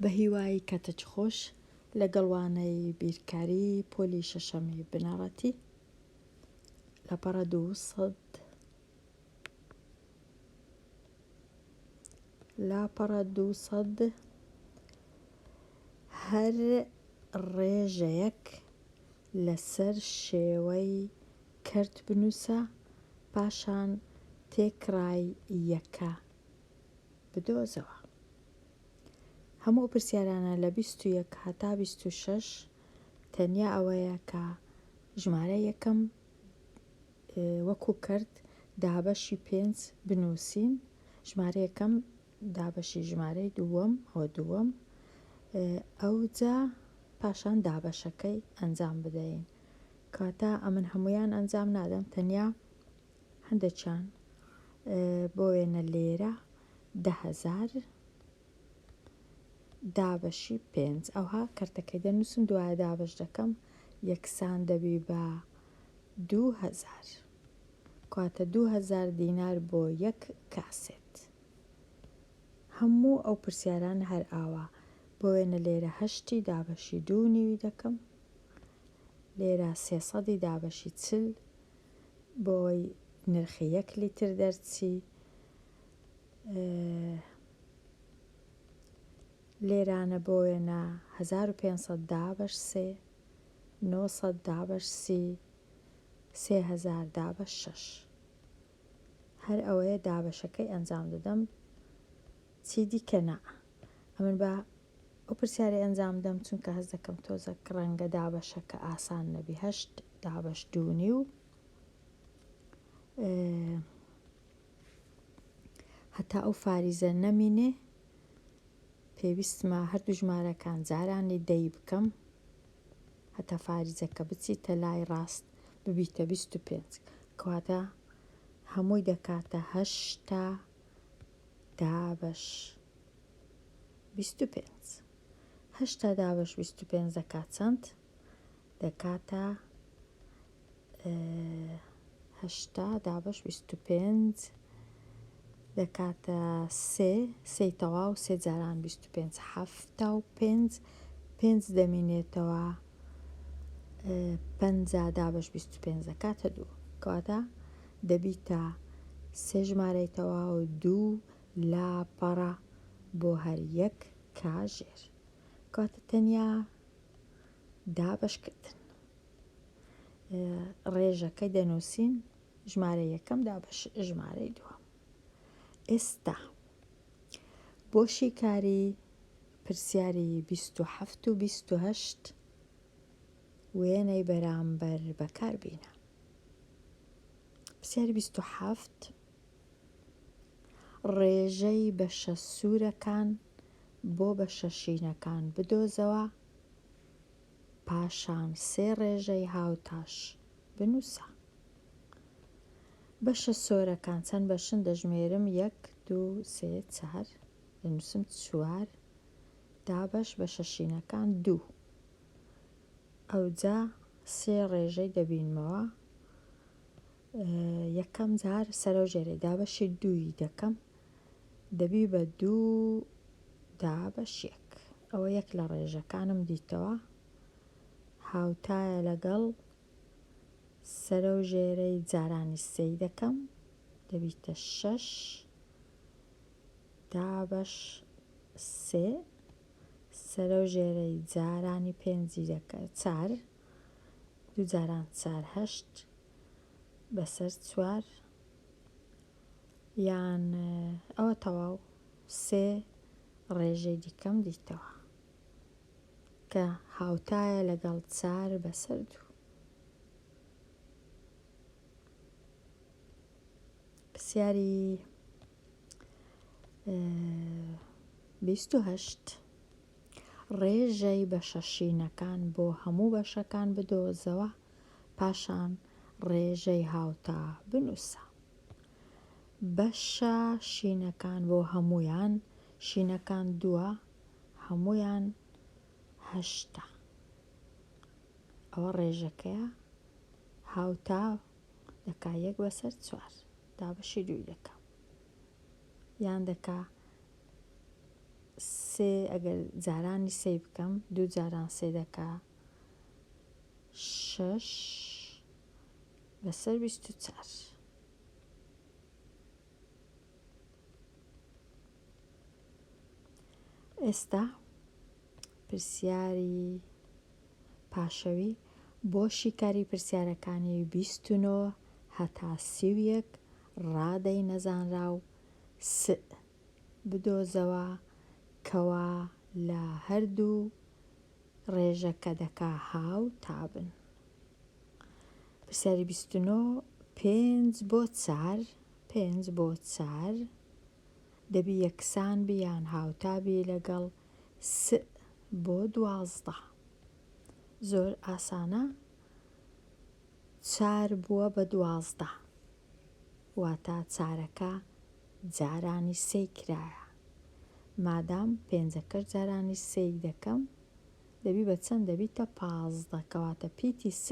بەهیوای کاتێکی خۆش لەگەڵ وانەی بیرکاری پۆلی شەشەمی بنەڕەتی لاپەڕە 200 لاپەڕە 200 هەر ڕێژەیەک لەسەر شێوەی کەرت بنووسە پاشان تێکڕای یەکە بدۆزەوە. هەموو ئەو پرسیارانە لە 21 هەتا 26 تەنیا ئەوەیە کە ژمارە یەکەم وەکو کەرت دابەشی پێنج بنووسین، ژمارە یەکەم دابەشی ژمارەی دووەم ئەوە دووەم ئەوجا پاشان دابەشەکەی ئەنجام بدەین. کەواتە ئەمن هەموویان ئەنجام نادەم تەنیا هەندێکیان بۆ وێنە لێرە 10,000 دابەشی پێنج ئەوها کەرتەکەی دەنووسم دوایە دابەش دەکەم یەکسان دەبی بە 2000 کەواتە 2000 دینار بۆ یەک کاسێت. هەموو ئەو پرسیارانە هەر ئاوا. بۆ وێنە لێرە هەشتی دابەشی دوو نیوی دەکەم لێرە سێ سەدی دابەشی چل بۆی نرخی یەک لیتر دەرچی لێرانە بۆ وێنە 1500 دابەش سێ 900 دابەش سی 3000 دابەش شەش هەر ئەوەیە دابەشەکەی ئەنجام دەدەم چی دیکە نا ئەمن با ئەو پرسیارەی ئەنجام بدەم چونکە هەست دەکەم تۆزەک ڕەنگە دابەشەکە ئاسان نەبی هەشت دابەش دوو نیو هەتا ئەو فاریزە نەمینێ پێویستمە هەردوو ژمارەکان جارانی دەی بکەم هەتا فاریزەکە بچیتە لای ڕاست ببیتە 25 کەواتە هەمووی دەکاتە هەشتا دابەش 25 هەشتا دابەش 25 دەکات چەند؟ دەکاتە هەشتا دابەش 25 دەکاتە سێ سێی تەواو سێ جاران 25 حەفتا و پێنج پێنج دەمینێتەوە پەنجا دابەش 25 دەکاتە دوو کەواتە دەبیتە سێ ژمارەی تەواو دوو لاپەڕە بۆ هەر یەک کاژێر کەواتە تەنیا دابەشکردن ڕێژەکەی دەنووسین ژمارە یەکەم دابەش ژمارەی دووەم. ئێستا بۆ شیکاری پرسیاری 27 و 28 وێنەی بەرامبەر بەکاربینە. پرسیاری 27 ڕێژەی بەشە سوورەکان بۆ بەشە شینەکان بدۆزەوە، پاشان سێ ڕێژەی هاوتاش بنووسە. بەشە سۆرەکان چەند بەشن دەژمێرم یەک دوو سێ چار دەنووسم چوار دابەش بەشە شینەکان دوو ئەوجا سێ ڕێژەی دەبینمەوە یەکەم جار سەرەو ژێرەی دابەشی دووی دەکەم دەبی بە دوو دابەش یەک ئەوە یەک لە ڕێژەکانم دیتەوە هاوتایە لەگەڵ سەرەو ژێرەی جارانی سێی دەکەم دەبیتە شەش دابەش سێ سەرەو ژێرەی جارانی پێنجی دەکە چار دوو جاران چار هەشت بەسەر چوار یان ئەوە تەواو سێ ڕێژەی دیکەم دیتەوە کە هاوتایە لەگەڵ چار بەسەر دوو. پرسیاری 28 ڕێژەی بەشە شینەکان بۆ هەموو بەشەکان بدۆزەوە پاشان ڕێژەی هاوتا بنووسە. بەشە شینەکان بۆ هەموویان شینەکان دووە هەموویان هەشتە ئەوە ڕێژەکەیە هاوتا دەکا یەک بەسەر چوار دابەشی دووی دەکا یان دەکا. سێ ئەگەر جارانی سێی بکەم دوو جاران سێ دەکا شەش بەسەر 24. ئێستا پرسیاری پاشەوی بۆ شیکاری پرسیارەکانی 29 هەتا 31 ڕادەی نەزانراو س بدۆزەوە کەوا لە هەردوو ڕێژەکە دەکا هاوتابن. پرسیاری 29 پێنج بۆ چار پێنج بۆ چار دەبی یەکسان بی یان هاوتا بی لەگەڵ س بۆ 12. زۆر ئاسانە چار بووە بە 12 واتە چارەکە جارانی سێی کرایە مادام پێنجەکەش جارانی سێی دەکەم دەبی بە چەند دەبیتە 15 کەواتە پیتی س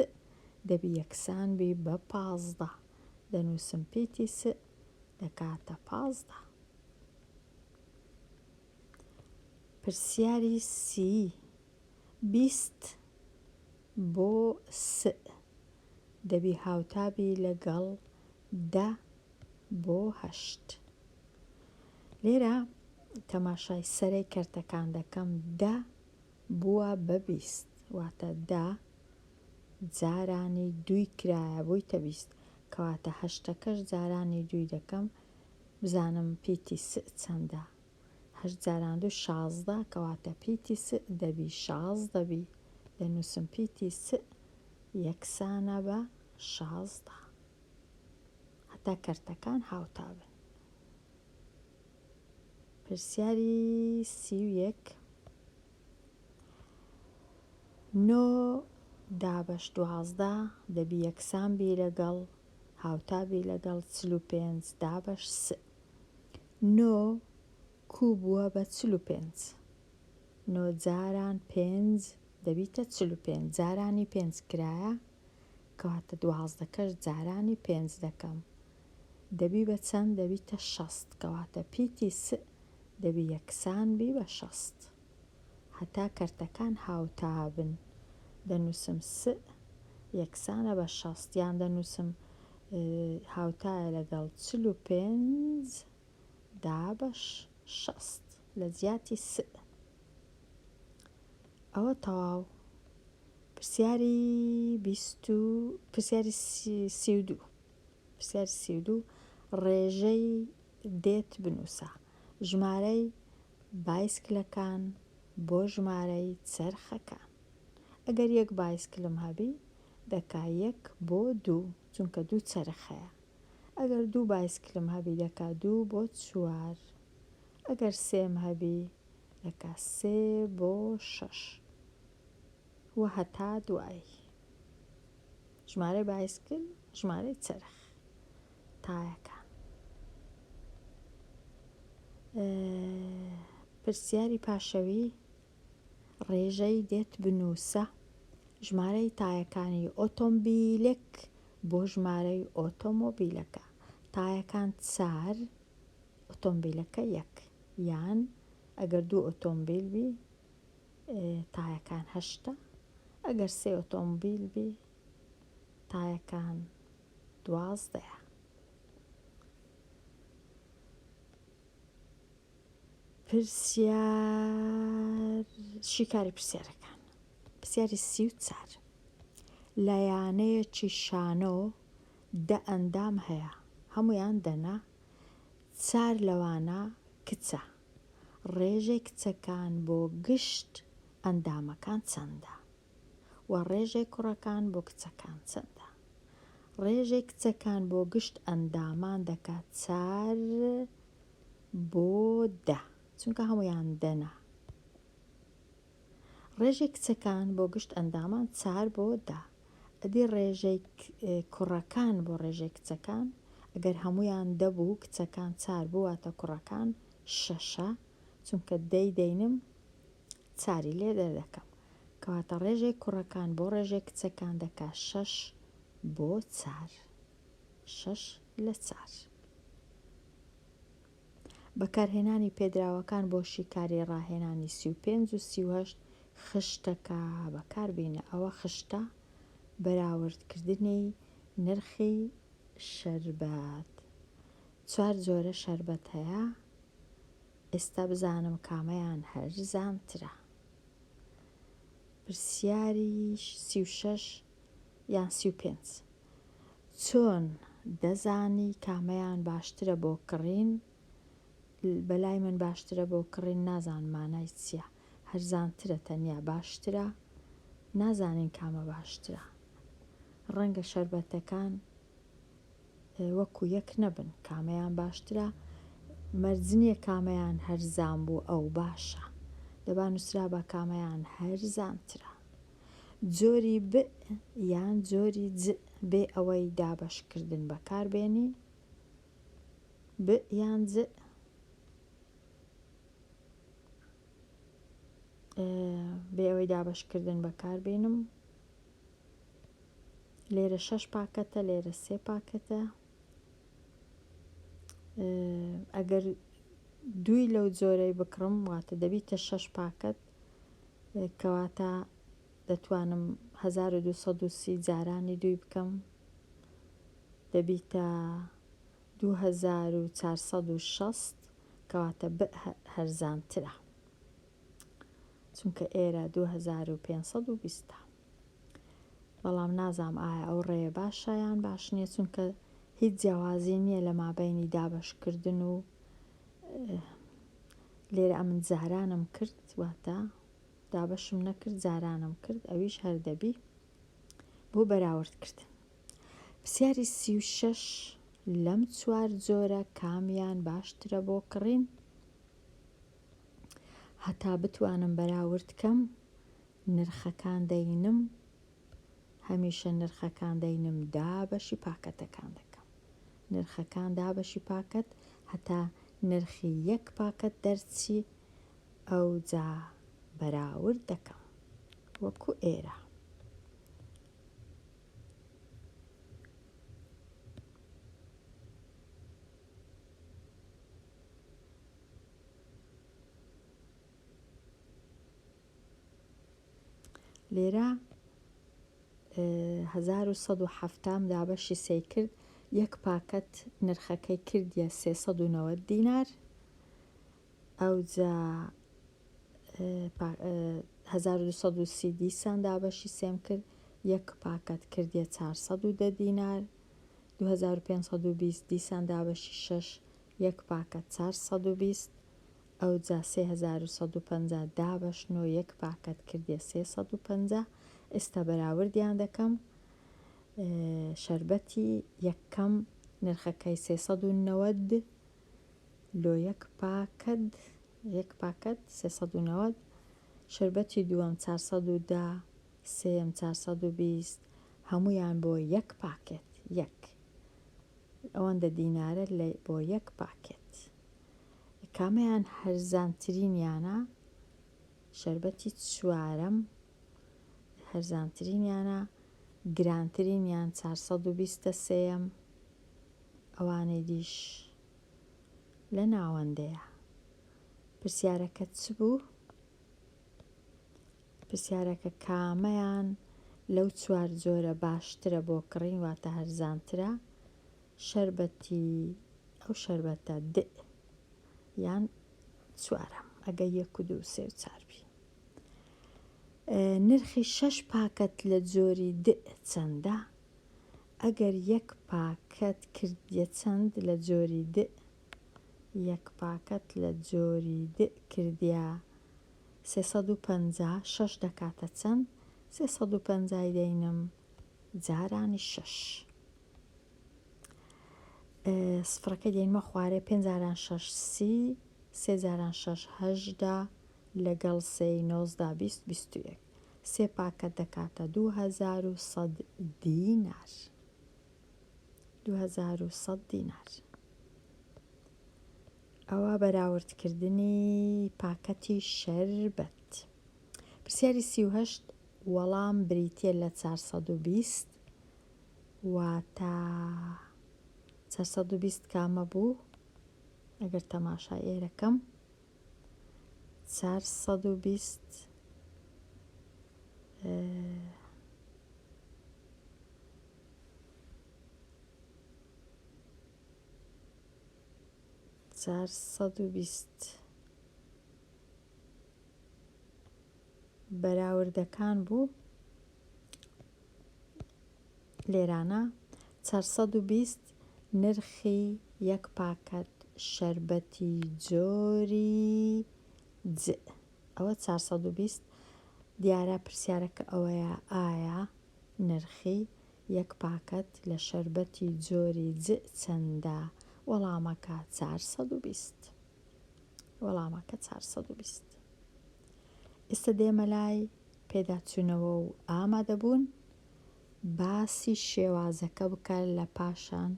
دەبی یەکسان بی بە 15 دەنووسم پیتی س دەکاتە 15. پرسیاری سی 20 بۆ س دەبی هاوتا بی لەگەڵ دە بۆ هەشت. لێرە تەماشای سەرەی کەرتەکان دەکەم دە بووە بە 20 واتە دە جارانی دووی کرایە بوویتە 20 کەواتە هەشتەکەش جارانی دووی دەکەم بزانم پیتی س چەندە هەشت جاران دوو 16 کەواتە پیتی س دەبی 16 بی دەنووسم پیتی س یەکسانە بە 16 هەتا کەرتەکان هاوتا بن. پرسیاری 31 نۆ دابەش 12 دەبی یەکسان بی لەگەڵ هاوتا بی لەگەڵ 45 دابەش س. نۆ کوو بووە بە 45. نۆ جاران پێنج دەبیتە 45 جارانی پێنج کرایە کەواتە دوازدەکەش جارانی پێنج دەکەم دەبی بە چەند دەبیتە شەست کەواتە پیتی س دەبی یەکسان بی بە شەست هەتا کەرتەکان هاوتا بن دەنووسم س یەکسانە بە شەست یان دەنووسم هاوتایە لەگەڵ 45 دابەش شەست لە جیاتی س. ئەوە تەواو. پرسیاری بیست و پرسیاری 32 پرسیاری 32 ڕێژەی دێت بنووسە ژمارەی بایسکلەکان بۆ ژمارەی چەرخەکان. ئەگەر یەک بایسکلم هەبی دەکا یەک بۆ دوو چونکە دوو چەرخ هەیە. ئەگەر دوو بایسکلم هەبی دەکا دوو بۆ چوار. ئەگەر سێم هەبی دەکا سێ بۆ شەش و هەتا دوایی. ژمارەی بایسکل، ژمارەی چەرخ، تایەکان. پرسیاری پاشەوی ڕێژەی دێت بنووسە ژمارەی تایەکانی ئۆتۆمبیلێک بۆ ژمارەی ئۆتۆمۆبیلەکە. تایەکان چار، ئۆتۆمبیلەکە یەک. یان ئەگەر دوو ئۆتۆمبیل بی تایەکان هەشتە، ئەگەر سێ ئۆتۆمبیل بی تایەکان دوازدەیە. پرسیار شیکاری پرسیارەکان پرسیاری 34 لە یانەیەکی شانۆ دە ئەندام هەیە هەمویان دەنا چار لەوانە کچە ڕێژەی کچەکان بۆ گشت ئەندامەکان چەندە؟ وە ڕێژەی کوڕەکان بۆ کچەکان چەندە؟ ڕێژەی کچەکان بۆ گشت ئەندامان دەکات چار بۆ دە چونکە هەموویان دەنە. ڕێژەی کچەکان بۆ گشت ئەندامان چار بۆ دە. ئەدی ڕێژەی کوڕەکان بۆ ڕێژەی کچەکان ئەگەر هەموویان دە بوو کچەکان چار بوو واتە کوڕەکان شەشە چونکە دەی دەینم چاری لێ دەردەکەم کەواتە ڕێژەی کوڕەکان بۆ ڕێژەی کچەکان دەکا شەش بۆ چار شەش لە چار. بەکارهێنانی پێدراوەکان بۆ شیکاری ڕاهێنانی 35 و 38 خشتەکە بەکاربینە ئەوە خشتە بەراوردکردنی نرخی شەربەت چوار جۆرە شەربەت هەیە ئێستا بزانم کامەیان هەرزانترە. پرسیاری 36 یان 35 چۆن دەزانی کامەیان باشترە بۆ کڕین؟ بەلای من باشترە بۆ کڕین نازانم مانای چیە هەرزانترە تەنیا باشترە نازانین کامە باشترە ڕەنگە شەربەتەکان وەکو یەک نەبن کامەیان باشترە مەرج نیە کامەیان هەرزان بوو ئەو باشە دەبا نوسرابا کامەیان هەرزانترە جۆری ب یان جۆری ج بێ ئەوەی دابەشکردن بەکاربێنی ب یان ج بێ ئەوەی دابەشکردن بەکاربێنم لێرە شەش پاکەتە لێرە سێ پاکەتە ئەگەر دووی لەو جۆرەی بکڕم واتە دەبیتە شەش پاکەت کەواتە دەتوانم 1230 جارانی دووی بکەم دەبیتە 2460 کەواتە ب هەرزانترە چونکە ئێرە 2520 بەڵام نازام ئایا ئەو ڕێیە باشە یان باش نییە چونکە هیچ جیاوازی نییە لە مابەینی دابەشکردن و لێرە ئەمن جارانم کرد واتە دابەشم نەکرد جارانم کرد ئەویش هەر دەبی بۆ بەراورد کردن. پرسیاری 36 لەم چوار جۆرە کامیان باشترە بۆ کڕین؟ هەتا بتوانم بەراورد کەم نرخەکان دەینم هەمیشە نرخەکان دەینم دابەشی پاکەتەکان دەکەم نرخەکان دابەشی پاکەت هەتا نرخی یەک پاکەت دەرچی ئەوجا بەراورد دەکەم وەکو ئێرە. لێرە 1170 دابەشی سێی کرد یەک پاکەت نرخەکەی کردیە 390 دینار ئەوجا 1230 دیسان دابەشی سێم کرد یەک پاکەت کردیە 410 دینار 2520 دیسان دابەشی شەش یەک پاکەت 420 ئەوجا 3150 دابەش نۆ یەک پاکەت کردیە 350 ئێستا بەراوردیان دەکەم شەربەتی یەکەم نرخەکەی 390 لۆ یەک پاکەت یەک پاکەت 390 شەربەتی دووەم 410 سێیەم 420 هەموویان بۆ یەک پاکێت یەک ئەوەندە دینارە لە بۆ یەک پاکێت کامەیان هەرزانترینیانە شەربەتی چوارەم هەرزانترینیانە گرانترینیان 420 سێیەم ئەوانەی دیش لە ناوەندەیە پرسیارەکە چ بوو؟ پرسیارەکە کامەیان لەو چوار جۆرە باشترە بۆ کڕین واتە هەرزانترە شەربەتی ئەو شەربەتە د یان چوارەم ئەگە یەک و دوو سێ و چار بی نرخی شەش پاکەت لە جۆری د چەندە؟ ئەگەر یەک پاکەت کردیە چەند لە جۆری د یەک پاکەت لە جۆری د کردیە 350 شەش دەکاتە چەند؟ 350 دەینم جارانی شەش سفرەکەی دێنمە خوارێ پێنج جاران شەش سی سێ جاران شەش هەژدە لەگەڵ سێی نۆزدە 20 21 سێ پاکەت دەکاتە 2100 دینار 2100 دینار ئەوە بەراوردکردنی پاکەتی شەربەت پرسیاری 38 وەڵام بریتە لە 420 واتە 420 کامە بوو؟ ئەگەر تەماشای ئێرەکەم 420 420 بەراوردەکان بوو لێرانە 420 نرخی یەک پاکەت شەربەتی جۆری ج ئەوە 420 دیارە پرسیارەکە ئەوەیە ئایا نرخی یەک پاکەت لە شەربەتی جۆری ج چەندە؟ وەڵامەکە 420. وەڵامەکە 420. ئێستا دێمە لای پێداچوونەوە و ئامادەبوون باسی شێوازەکە بکە لە پاشان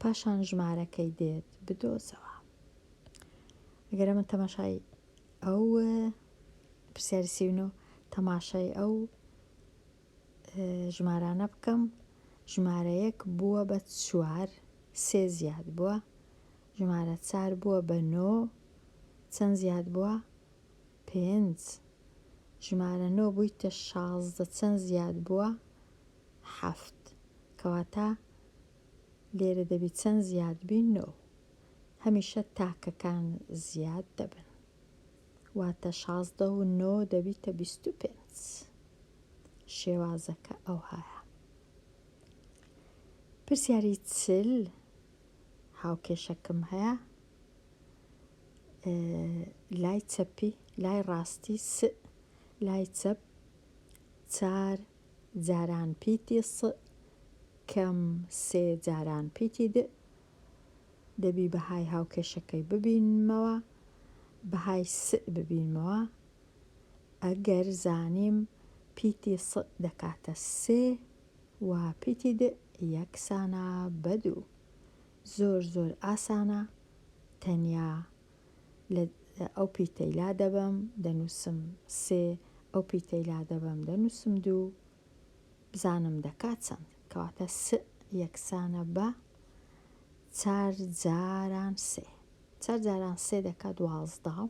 پاشان ژمارەکەی دێت بدۆزەوە. ئەگەر ئەمە تەماشای ئەو پرسیاری 39 تەماشای ئەو ژمارانە بکەم ژمارە یەک بووە بە چوار سێ زیاد بووە ژمارە چار بووە بە نۆ چەند زیاد بووە پێنج ژمارە نۆ بوویتە 16 چەند زیاد بووە حەفت کەواتە لێرە دەبی چەند زیاد بی نۆ هەمیشە تاکەکان زیاد دەبن واتە 16 و نۆ دەبیتە 25 شێوازەکە ئەوهایە. پرسیاری 40 هاوکێشەکم هەیە لای چەپی لای ڕاستی س لای چەپ چار جاران پیتی ص کەم سێ جاران پیتی د دەبی بەهای هاوکێشەکەی ببینمەوە بەهای س ببینمەوە ئەگەر زانیم پیتی ص دەکاتە سێ و پیتی د یەکسانە بە دوو. زۆر زۆر ئاسانە تەنیا لە ئەو پیتەی لا دەبەم دەنووسم سێ ئەو پیتەی لا دەبەم دەنووسم دوو بزانم دەکات چەند کەواتە س یەکسانە بە چار جاران سێ چار جاران سێ دەکات 12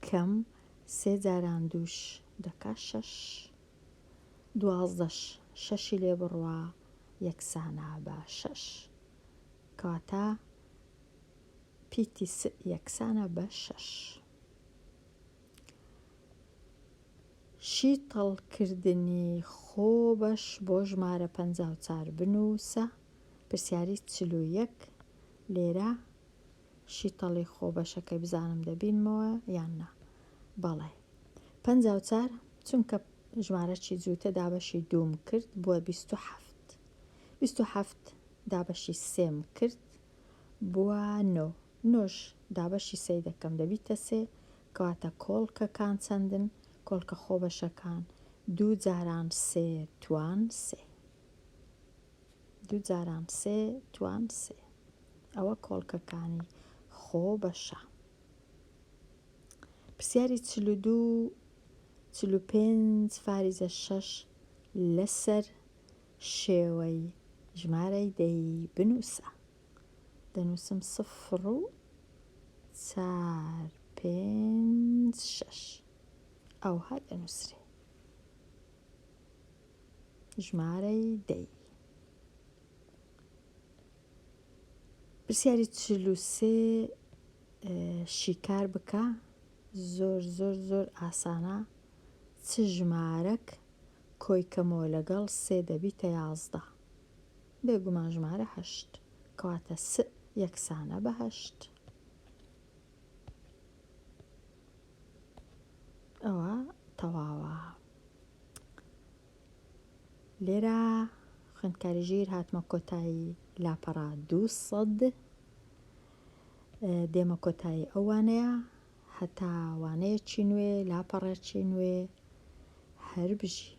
کەم سێ جاران دووش دەکات شەش دوازدەش شەشی لێ بڕوا یەکسانە بە شەش کەواتە پیتی س یەکسانە بە شەش. شیتەڵکردنی خۆبەش بۆ ژمارە 54 بنووسە پرسیاری 41 لێرە شیتەڵی خۆبەشەکەی بزانم دەبینمەوە یان نا بەڵێ 54 چونکە ژمارەکی جووتە دابەشی دووم کرد بووە 27 27 دابەشی سێم کرد بووە نۆ نۆش دابەشی سێی دەکەم دەبیتە سێ کەواتە کۆڵکەکان چەندن کۆڵکە خۆبەشەکان دوو جاران سێ توان سێ دوو جاران سێ توان سێ ئەوە کۆڵکەکانی خۆبەشە. پرسیاری 42 45 فاریزە شەش لەسەر شێوەی ژمارەی دەی بنووسە. دەنووسم سفر و چار پێنج شەش ئەوها دەنووسرێ ژمارەی دەی. پرسیاری 43 شیکار بکە زۆر زۆر زۆر ئاسانە چ ژمارەک کۆی کەمەوە لەگەڵ سێ دەبیتە 11 بێگومان ژمارە هەشت کەواتە س یەکسانە بە هەشت ئەوە تەواوە لێرە خوێندکاری ژیر هاتمە کۆتایی لاپەڕە 200 دێمە کۆتایی ئەو وانەیە هەتا وانەیەکی نوێ لاپەڕێکی نوێ هەر بژی.